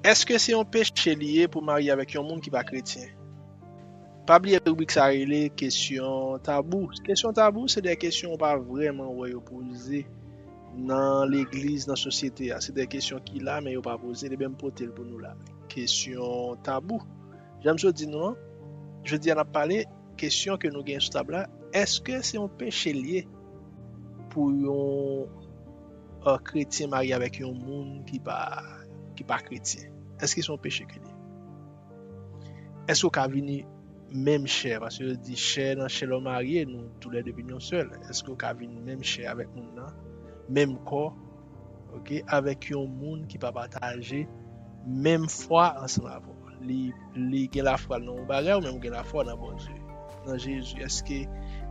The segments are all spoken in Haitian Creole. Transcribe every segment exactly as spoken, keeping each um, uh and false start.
Èske se yon peche li ye pou marye avèk yon moun ki pa kretyen? Pa bliye ribrik sa rele kesyon tabou. Kesyon tabou, se de kesyon ou pa vrèman wè yo poze nan legliz, nan sosyete a. Se de kesyon ki la, men yo pa poze, ebyen m pote l pou nou la. Kesyon tabou. Jan m sot di nou an, jodi a n ap pale kesyon ke nou gen sou tab la, èske se yon peche li ye pou yon uh, kretyen marye avèk yon moun ki pa, ki pa kretyen? Èske se yon peche ke li ye? Èske w ka vini menm chè? Paske yo di chè nan chè lè w marye, nou toulède vin yon sèl. Èske w ka vin menm chè avèk moun nan, menm kò, ok, avèk yon moun ki pa pataje menm fwa ansanm avè w? Li, li gen lafwa nan yon bagay, ou menm ou gen lafwa nan Bondye, nan Jezi. Èske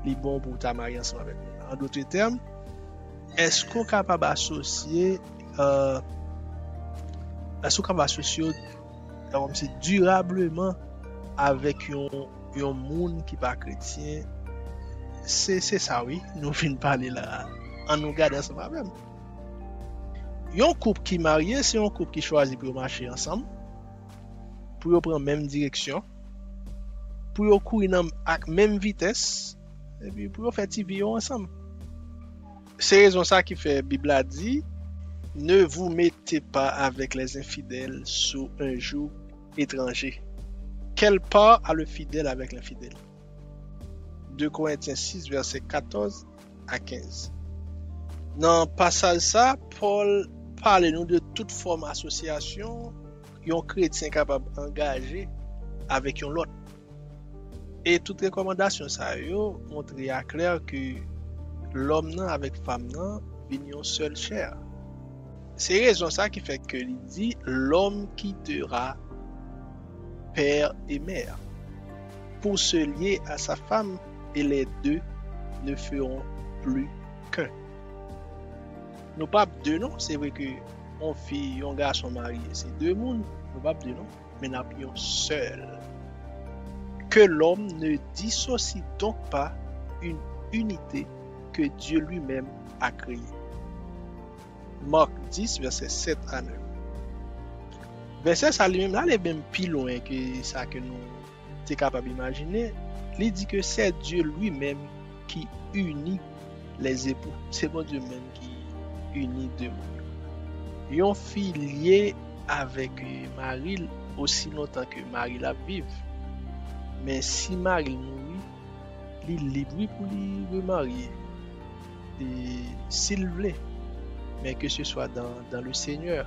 li bon pou w ta marye ansanm avèk moun nan? An dòt tèm, èske w kapab asosye, uh, èske w kapab asosye w kòmsi dirableman avèk yon, yon moun ki pa kretyen? Se, se sa wi, nou vin pale la. Ann nou gade ansanm avè m. Yon koup ki marye, se yon koup ki chwazi pou yo mache ansanm, pou yo pran menm direksyon, pou yo kouri nan, ak menm vitès, epi pou yo fè ti vi yo ansanm. Se rezon sa ki fè Bib la di, ne vous mettez pas avec les infidèles sous un joug étranger. Quelle part a le fidèle avec l'infidèle? De Korentyen sis, vèsè katòz a kenz. Nan pasaj sa, Pòl pale nou de tout fòm asosyasyon yon kretyen kapab angaje avèk yon lòt. E tout rekòmandasyon sa yo montre aklè ke lòm nan avèk fanm nan vin yon sèl chè. Se rezon sa ki fè ke li di, l'homme quittera père et mère pour se lier à sa femme, et les deux ne feront plus qu'un. Nou p ap de non, se vre ke yon fi, yon gason marye, se de moun, nou p ap de non, men n ap yon sèl. Que l'homme ne dissocie donc pas une unité que Dieu lui-même a créée. Mark dis, vèsè sèt a nèf. Vèsè sa li menm la, li menm pi lwen ke sa ke nou te kapab imajine. Li di ke c'est Dieu lui-même qui unit les époux. Se Bondye menm ki ini de moun yo. Yon fi lye avèk mari l osi lontan ke mari l ap viv. Men si mari l mouri, li lib wi pou li remarye, e, si l vle, men ke se swa dans, dans le Seigneur.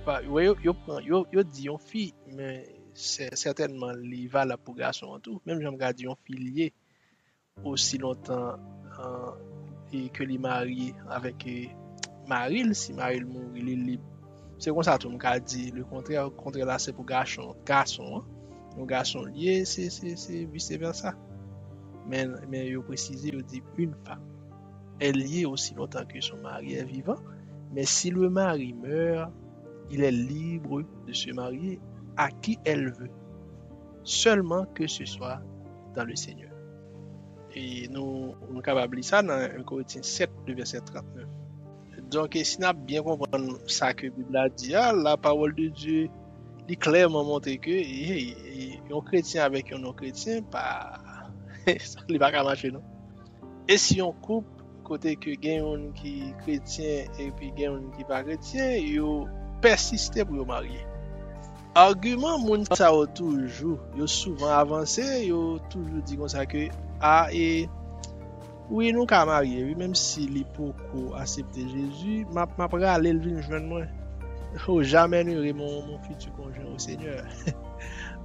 Pa, yo, yo, yo pran, yo, yo di yon fi, men sè, sètènman li valab pou gason an tou. Menm jan m ka di yon fi lye osi lontan, e, ke li marye avèk, e, mari l, si mari l mouri, li lib. Se konsa tou m ka di le kontrè, kontrè la se pou gason, gason an. Yon gason lye, se, se, se vice versa. Men, men yo presize, yo di une femme. Elle y est aussi longtemps que son mari est vivant, mais si le mari meurt, il est libre de se marier à qui elle veut, seulement que ce soit dans le Seigneur. E nou, nou kapab li sa nan un Korentyen sèt, de vèsè trannèf. Donk, e si n ap byen konprann sa ke Bib la di a, la parole de Dieu, li klèman montre ke, e, e, yon kretyen avèk yon non-kretyen, pa, li pa ka mache, non. E si yon koup kote ke gen youn ki kretyen epi gen youn ki pa kretyen, yo pèsiste pou yo marye. Agiman moun sa yo toujou, yo souvan avanse, yo toujou di konsa ke, a, e, wi, nou ka marye, wi, menm si li poko aksepte Jezi, m ap, m ap rale l vin jwenn mwen. Oh, j'amènerai mon, mon futur conjoint au Seigneur.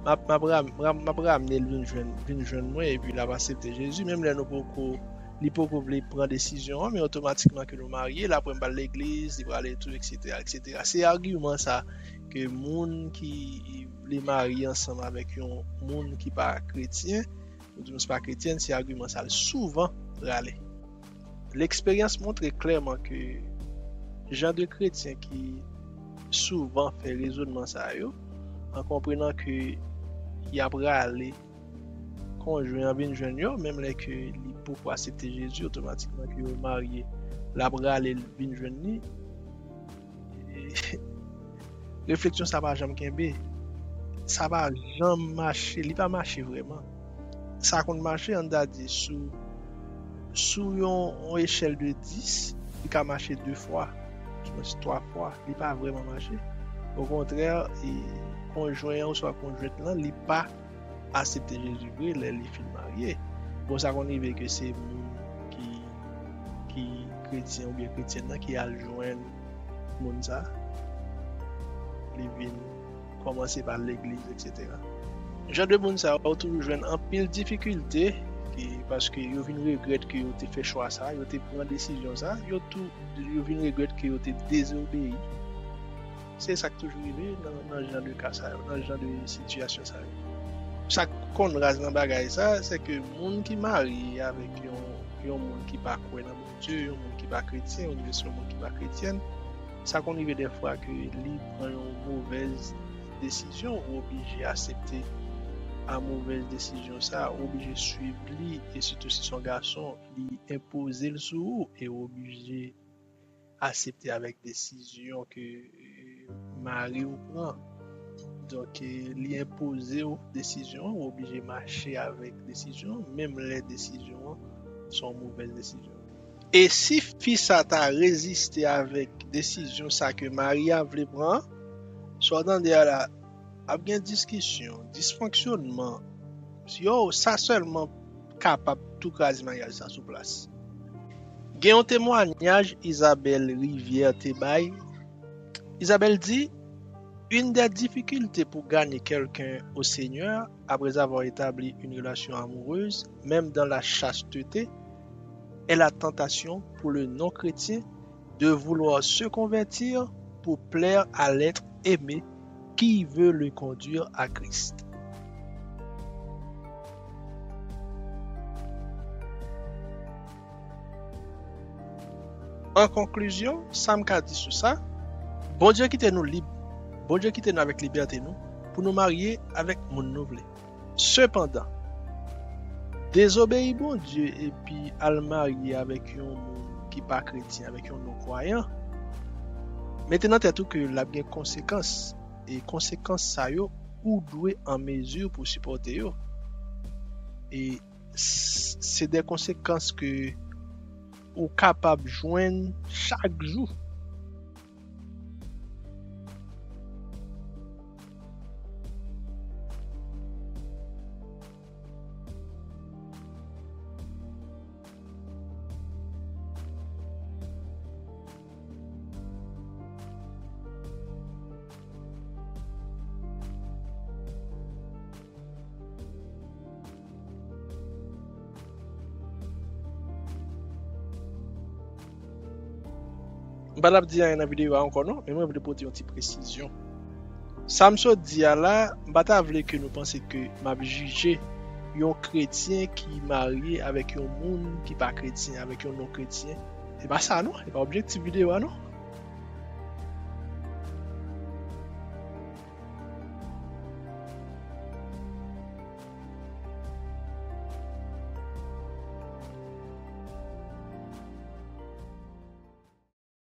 M ap, m ap ram-, ram-, m ap ramne l vin jwenn, vin jwenn mwen, epi l ap aksepte Jezi. Menm lè nou poko, li poko vle pran desizyon an, men otomatikman ke nou marye, l ap wè m pral legliz, li prale tou, et cetera, et cetera. Se agiman sa ke moun ki vle marye ansanm avèk yon moun ki pa kretyen, ou di nou se pa kretyèn, se agiman sa l souvan rale. Leksperyans montre klèman ke jan de kretyen ki souvan fè rezònman sa yo, an konprenan ke y ap rale konjwen an vin jwenn yo, menm lè ke li poko aksepte Jezi, otomatikman ke yo marye, l ap rale l vin jwenn li. E, Refleksyon sa pa janm kenbe. Sa pa janm mache, li pa mache vrèman. Sa konn mache, ann ta di, sou, sou yon, yon echèl de dis, li ka mache de fwa, ouswa twa fwa, li pa vrèman mache. Okontrè, e, konjwen an oswa konjwent lan, li pa aksepte Jezi vre lè li fin marye. Bon, sa konn rive ke se moun ki, ki kretyen oubyen kretyèn nan ki al jwenn moun sa, li vin kòmanse pa legliz, etsetera. Jan de moun sa yo toujou jwenn anpil difikilte, ki, paske yo vin regrèt ke yo te fè chwa sa, yo te pran desizyon sa, yo tou, yo vin regrèt ke yo te dezobeyi. Se sa k toujou rive nan, nan jan de ka sa yo, nan jan de sitiyasyon sa yo. Sa k konn raz nan bagay sa, se ke moun ki marye avèk yon, yon moun ki pa kwè nan Bondye, yon moun ki pa kretyen, oubyen se yon moun ki pa kretyèn, sa konn rive dèfwa ke li pran yon movèz desizyon, ou oblije aksepte a movèz desizyon sa, ou oblije swiv li, e sitou si se yon gason, li enpoze l sou ou, e ou oblije aksepte avèk desizyon ke, e, mari w pran. Donk, e, li enpoze w desizyon an, ou oblije mache avèk desizyon an, menm lè desizyon an se yon movèz desizyon. E si fi sa ta reziste avèk desizyon sa ke mari a vle pran an, sa w tande a la, ap gen diskisyon, disfonksyonman. Yo, sa sèlman kapab tou kraze maryaj sa sou plas. Gen yon temwanyaj Isabelle Rivière te bay. Isabelle di, une des difficultés pour gagner quelqu'un au Seigneur, après avoir établi une relation amoureuse, même dans la chasteté, est la tentation pour le non-chrétien de vouloir se convertir pour plaire à l'être aimé qui veut le conduire à Christ. An konklizyon, sa m ka di sou sa, Bondye kite nou lib, Bondye kite nou avèk libète nou, pou nou marye avèk moun nou vle. Sepandan, dezobeyi Bondye epi al marye avèk yon moun ki pa kretyen, avèk yon non-kwayan, mete nan tèt ou ke l ap gen konsekans, e konsekans sa yo, ou dwe an mezi pou sipòte yo. E s-, se de konsekans ke ou kapab jwenn chak jou. M pa t ap di anyen nan videyo a ankò non, men mwen vle pote yon ti presizyon. Sa m sot di a la, m pa ta vle ke nou panse ke m ap jije yon kretyen ki marye avèk yon moun ki pa kretyen, avèk yon non-kretyen. Se pa sa non, se pa objektif videyo a non.